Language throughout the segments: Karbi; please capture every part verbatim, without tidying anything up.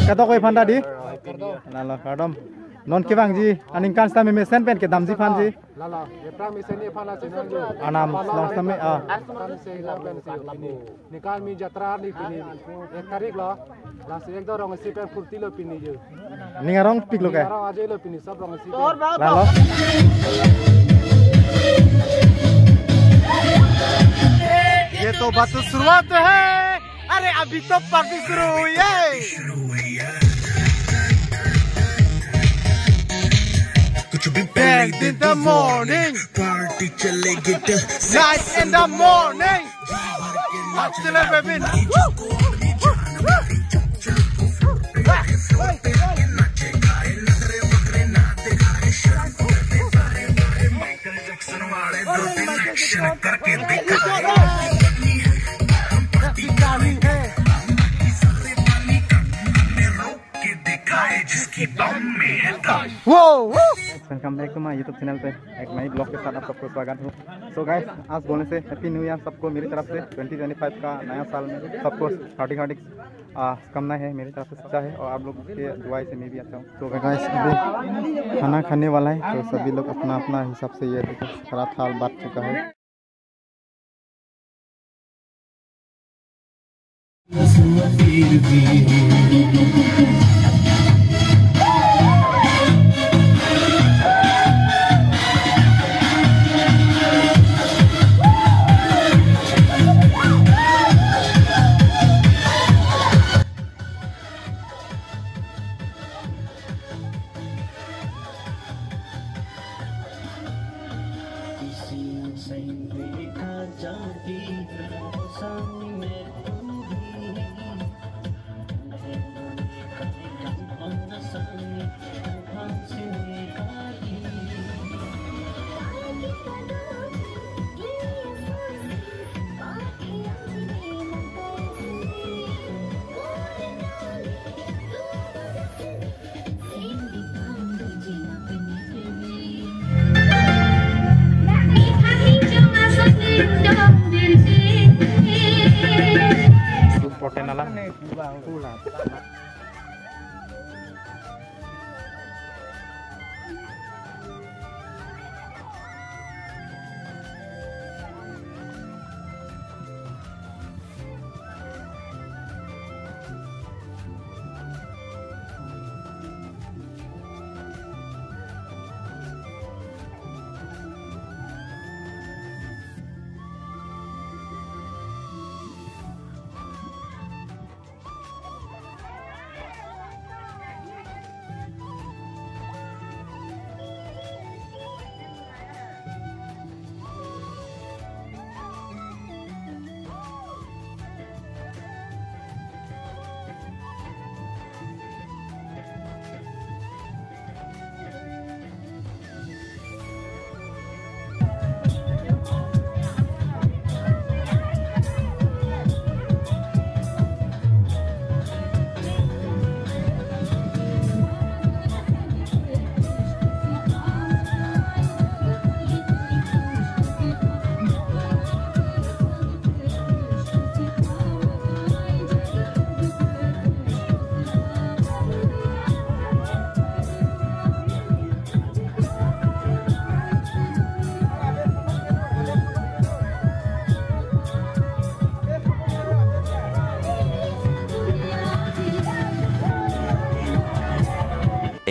kadokave aphan ta dei. Lalo, kardom. Non kevangji aningkan sitame mesen pen kedamji aphansi. Lalo, epra mesen ni aphan la chinang jo. Anam long sitame, ah. Epra mesen lang pen si pini. Ningkan arni jatra ni pini. Ek tarik lo. Lasi ekdom rong isi pen purti lo pini jo. Ning arong pik lo ke? Ning arong ajoine lo pini, sob rong isi pen. Lalo. ये तो बात शुरुआत है। अरे अभी तो पार्टी शुरू हुई है। कुछ भी पहले दिन the morning, party चलेगी till six in the morning। Hot chiller baby। Wow, wow। Welcome back to my YouTube channel पे एक नई vlog के साथ आप सबको स्वागत हो। So guys, आज बोलने से Happy New Year सबको मेरी तरफ से। ट्वेंटी ट्वेंटी फ़ाइव का नया साल में सबको हार्दिक हार्दिक, आ, शुभकामनाएं है मेरी तरफ से, सच्चा है, और आप लोग के दुआई से मैं भी अच्छा हूँ। तो guys, अभी खाना खाने वाला है, तो सभी लोग अपना अपना हिसाब से, ये देखो, सारा थाल बांट चुका है।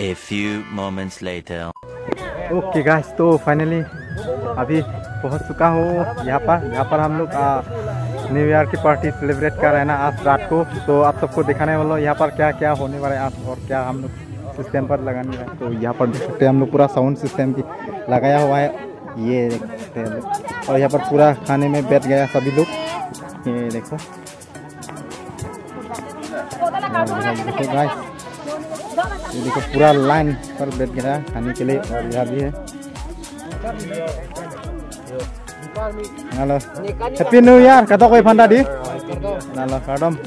A few moments later. Okay guys, तो फाइनली अभी पहुंच चुका हूँ यहाँ पर। यहाँ पर हम लोग, आ, न्यू ईयर की पार्टी सेलिब्रेट कर रहे हैं ना आज रात को। तो आप सबको दिखाने वाला हूँ यहाँ पर क्या क्या होने वाला है आज और क्या हम लोग सिस्टम पर लगाने वाला है। तो यहाँ पर देख सकते हैं हम लोग पूरा साउंड सिस्टम भी लगाया हुआ है, ये देख सकते हैं। और यहाँ पर पूरा खाने में बैठ गया सभी लोग, ये देखो। और यहाँ देखो गाइस, ये देखो पूरा लाइन पर बैठ गया खाने के लिए। और यहाँ भी है। Hello, Happy New Year kadokave aphan ta dei. Lalo, kardom.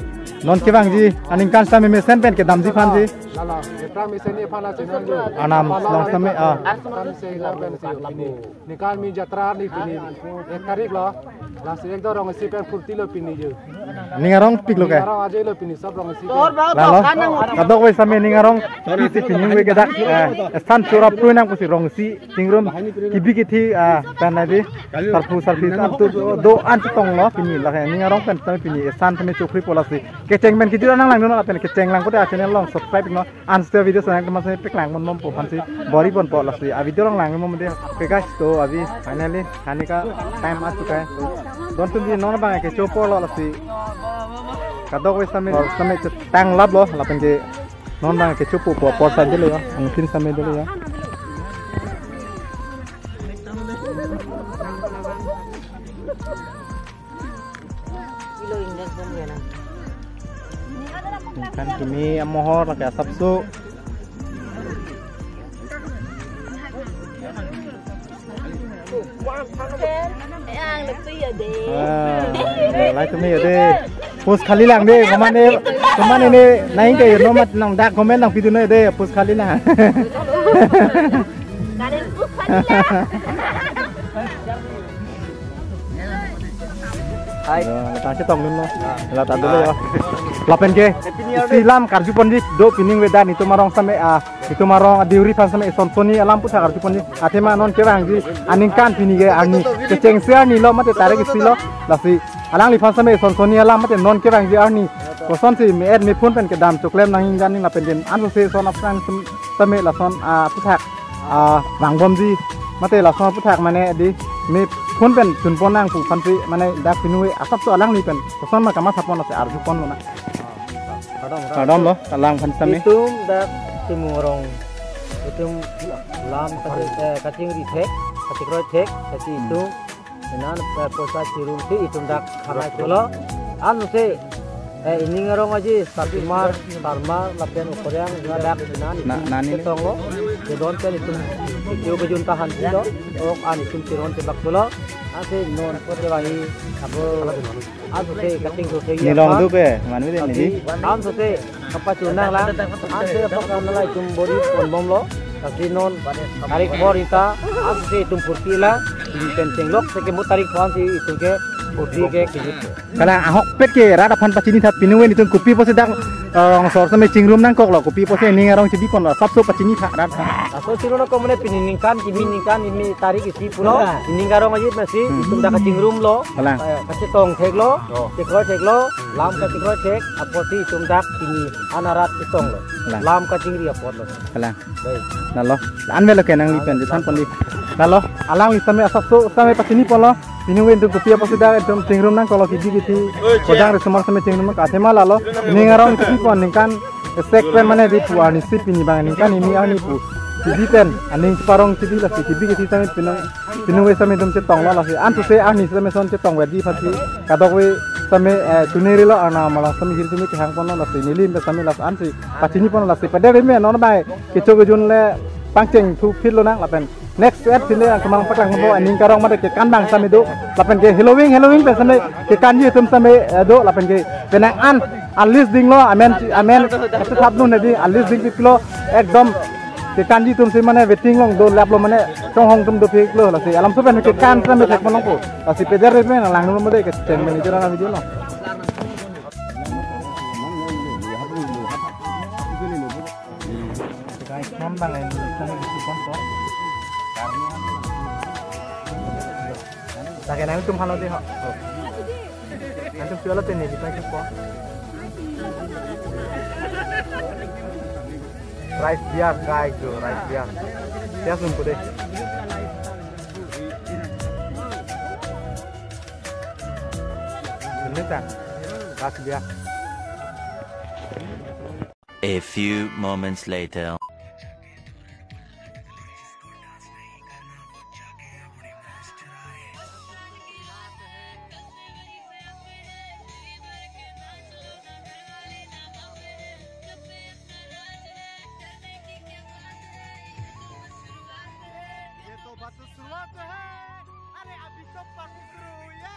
Non kevangji aningkan sitame mesen pen kedamji aphansi. Lalo, epra mesen ni aphan la chinang jo. Anam long sitame, ah. Epra mesen lang pen si pini. Ningkan arni jatra ni pini. Ek tarik lo. Lasi ekdom rong isi pen purti lo pini jo. Ning arong pik lo ke. Ning arong ajoilo pini sob rong isi. Lalo. Kadokave same ning arong isi pining ave ke dak, eh, esthan chorap prui nang pusi rong isi chingrum kibi kithi, ah, pen nadi. Sarpu sarpi an tu do, do-an chetonglo pini lake ning arong pen same pini esthan same chokri po lasi. Kecheng pen kejut nang langdun lapen kecheng lang kote a channel along subscribe non. An sita video senang teman same peklang mon mom po aphansi bor-i ponpo lasi a video along lang mom de. Okay guys, to abhi finally khane ka time aa chuka hai. To don tum ji non bang ke chopo lo lasi. Kadokave same same chetang lap lo lapen ke non bang ke chopo po apor same dolo ya. Angphin same dolo ya. Kilo ingdeng pom ya na. Kan kimi amohor lake asapso. Yang lebih ya deh. Ah, lai tumi ya deh. Post khali lang deh, kemana, kemana ini naing ke no mat nang dak komen nang video na deh, post khali lang. Kalian post khali lang. Hai. Ya, tang chetong dun lo. Lata dolo ya. Lapen ke. Isi lam karju ponji do pining ave dak netum arong same, ah, netum arong a-Deuri aphan same ison soni alam aputhak karju ponji. Athema non kevangji aningkan pini ke arni kechengsi arni lo mate tarik isi lo. Lasi alangliphan same ison soni alam mate non kevangji arni kosonsi me-et mephun pen kedam choklem nangji ning lapen ke an sose son aphrang sem-, same lason, ah, aputhak, ah, vangbomji mate lason aputhak mane di mephun pen chunpon nang pu aphansi mane dak pining ave asapso alangli pen koson ma kama sapon ase arju ponlo na. Kardom lo, kalang aphan same. Itum dak Timung arong, itum lam kaching, eh, kachingri thek, kachikroi thek, kaching itum, inan, eh, poisa chirum si itum dak khanai cholo. Ansi, eh, ining arong aji, Satimar, Sarmar, lapen Ukoriang, dak inan, na, itum nani ni? Chetonglo, kedon pen itum, video kejun tahan si lo, ok an itum chiron chebak cholo, ansi non kote vangi, apo, Ansi kaching sose nilong ya, tu pe, manu de nili. Ansi kapachun nang lang. Ansi apa kan nala itum bor-i ponbomlo. Kasi non tarik bor ita, ansi itum purti la. Itum pen chenglok, seke mu tarik pon si itum ke purti ke kejut. Kalang ahokpet ke rat aphan pachini tha pining ave netum kopi pusi dak, eh, rong asor same chingrum nangkoklo, kopi pusi ning arong chidi ponlo, asapso pachini tha rat aphan. Laso chingrum nangkok mane pini ningkan, kimi ningkan, kimi tarik isi pulo. Ning arong aji masi, hmm, itum dak kachingrum lo. Kalang. Eh, kachetong theklo, oh, chikroi theklo, lam kachikroi thek, apotsi itum dak pini an arat chetonglo. Kalang. Lam kachingri apotlo. Kalang. Baik. Lalo, an avelo ke nangli pen, jethan ponli. Lalo, alangli same asapso, same pachini ponlo. Pining ave netum kopi apotsi dak, itum chingrum nangkoklo kibi kithi. Kodang risomar same chingrum nangkok athema lalo. Ning arong chidi pon ningkan, sek pen mane di pu arni si pini bang ningkan hini arni pu. Chidi pen, aning parong chidi lasi kibi kithi same pinang Pining ave same itum chetonglo lasi. Ansi se arni same son chetong ave di aphansi. Kadokave same, eh, tuneri lo arna malong same hir same kehang ponlo lasi. Nelim pen same lasi ansi. Pachini ponlo lasi. Pada reme non bai. Kecho kejun le pangcheng thu phit lonang lapen. Next et phin le ang kemang paklang mo aning karong mate kekan bang same do. Lapen ke Halloween, Halloween pen same kekanji itum same, eh, do. Lapen ke penang an. Alis dinglo, amen, amen, kachethap dun nadi, alis ding piklo, ekdom, kekanji atum si mane waiting along do lap lo mane, chonghong atum do piklo, lasi, alam so pen kekan same thek malong po, lasi peder pen lang lo mane, kecheng manager ana video lo. Guys, non bang en, same gitu konto. Lagi nang tum halo deh, ho. Nanti piala teni di pakai po. Rice beer, guys, tuh, rice beer. Dia sungku deh. Ini kan, rice beer. A few moments later. ये तो बस शुरुआत है। अरे, अभी तो पार्टी शुरू हुई है।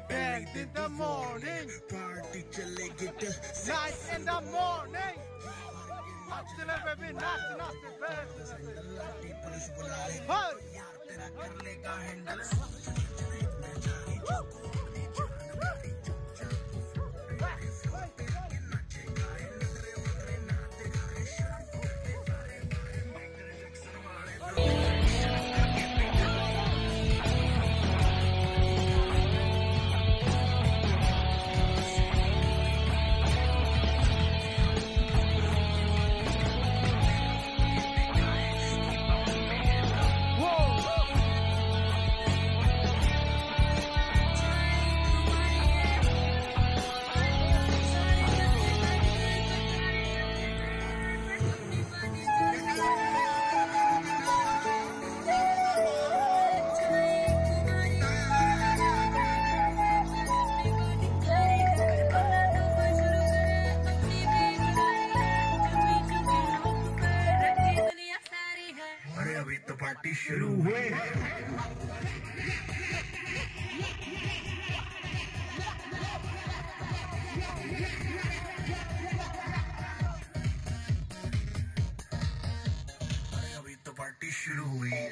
Band in the morning. Party चलेगी till night in the morning. नाचते रहे baby, नाचते, नाचते, नाचते। पुलिस बुला ले। Hey! यार तेरा कर लेगा handle। अरे अभी तो पार्टी शुरू हुई है। अरे अभी तो पार्टी शुरू हुई है।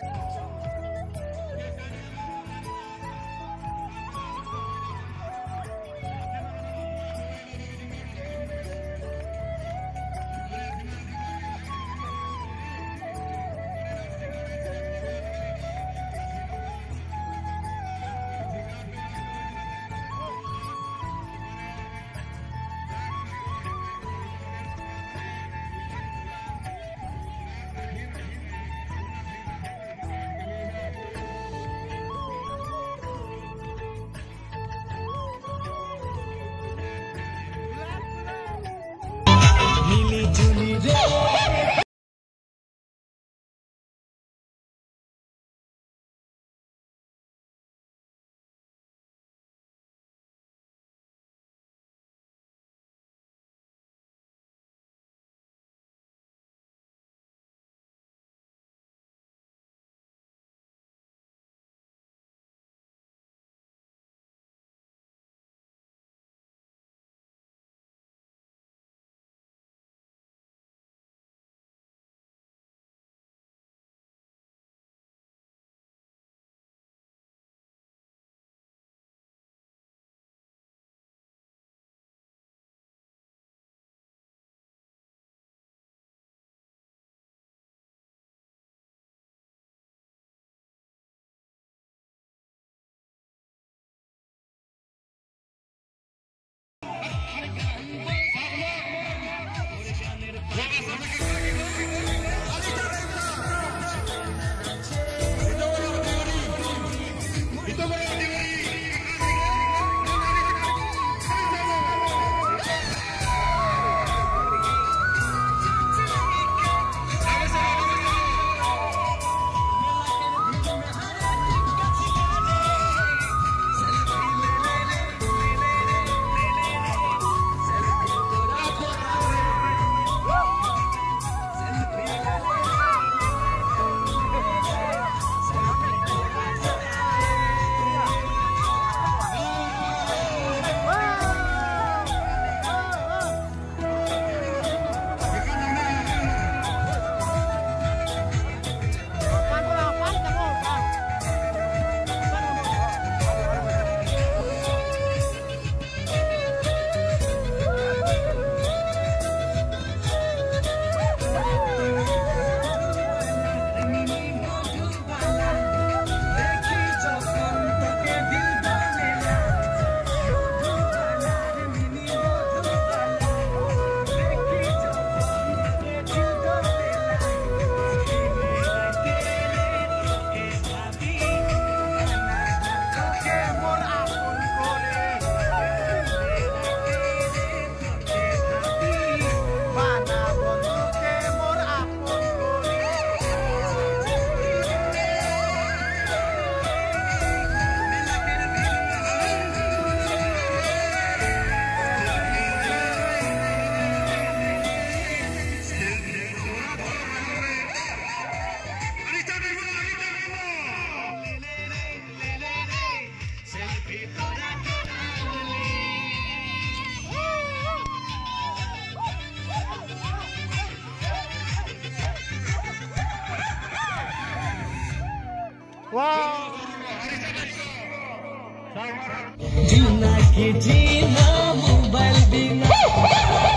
Jina ke jina mobile bina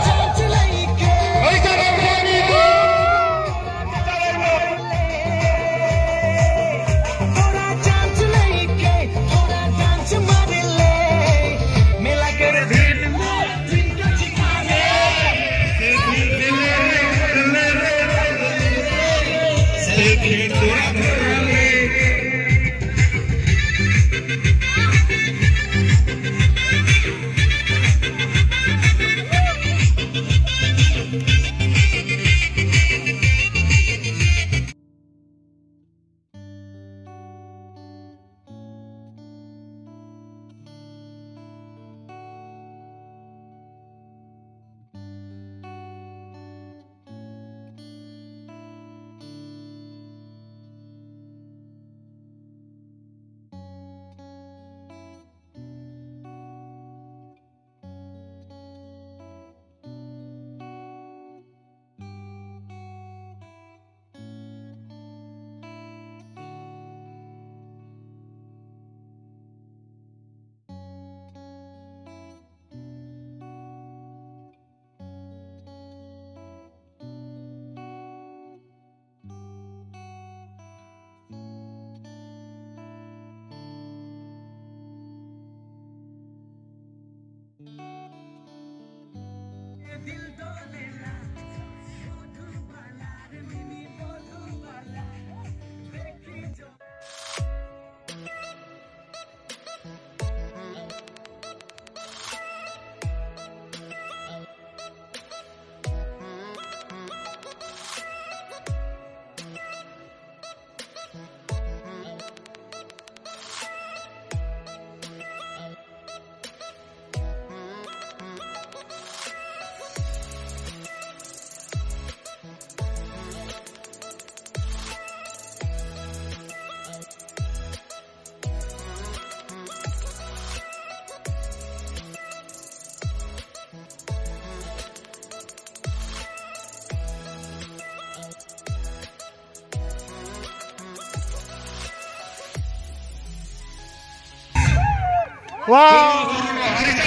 chance laike. Thoda chance laike, thoda chance mari le. Mila kar din mo din ka chikane. Wow.